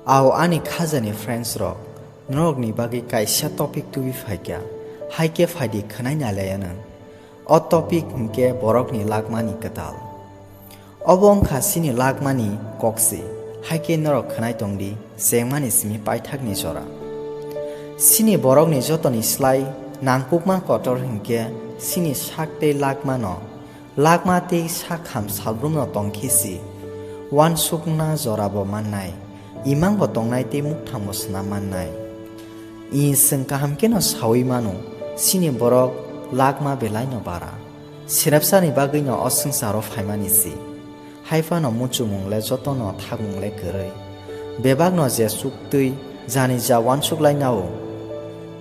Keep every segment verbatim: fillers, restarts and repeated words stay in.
Ao ani khajani friends rok, norokni bagwi kaisa topic tubui phaikha, haikhe phaidi khwnai nailayanw. O topic hwnkhe borokni lakmani kwtal. Obo wngkha chini lakmani kokse, haikhe norok khwnai tongdi, chengmani simi paithakni jora. Chini borokni jotoni slai nangkukma kotor hwnkhe chini sak tei lakmano. Lakma tei sakham salbrumno tongkhe si, uansukna jorabo mannai, imangbo tongnai tei mukthangbo swnam mannai. I chwng kaham kheno saui mano, chini borok lakma belaino bara. Srepsani bagwino o swngcharo phaimani si. Haiphano muchungmung le jotono thakmung le kwrwi. Bebakno je chuktwi jani ja uansuk lai nao.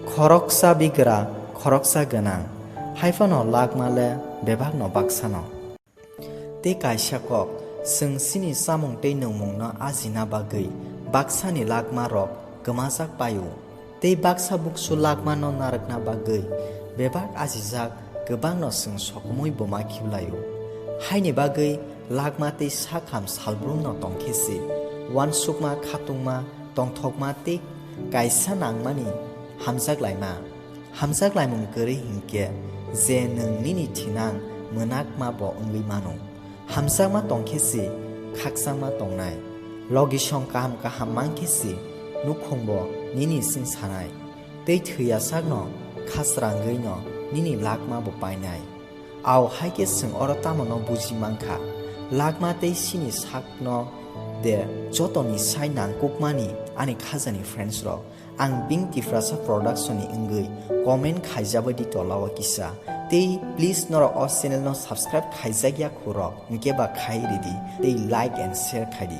Khoroksa bigra, khoroksa gwnang. Haiphano lakma le bebakno baksano. Tei kaisa kok, chwng chini chamung tei nungmungno ajina bagwi baksani lakma rok kwmajak paio. Tei baksa buksu lakmano narwkna bagwi bebak ajijak kwbangno chwng sokomwi bo ma khiulaio. Haini bagwi lakma tei sakham salbrumno tongkhe se uansukma, khatungma, tongthokma tei kaisa nangmani hamjak laima. Hamjak laimung kwrwi hinkhe je nwng nini thinang mwnakma bo wngwi mano. Hamjakma tongkhe se khakchangma tongnai. Logisong kaham kaham mankhe se nukhungbo nini swngsanai. Tei thwiya sakno khasrangwino nini lakma bo painai. Ao haikhe chwng oro tamono buji mankha, lakma tei chini sakno de jotoni sai nangkukmani ani khajani friends rok. Ang Bing Tiprasa Production ni wngwi comment khaijabaidi tolao kisa. Tei please norok o channel no subscribe khaijakya khurok, hwnkhe ba khai ridi tei like and share khaidi.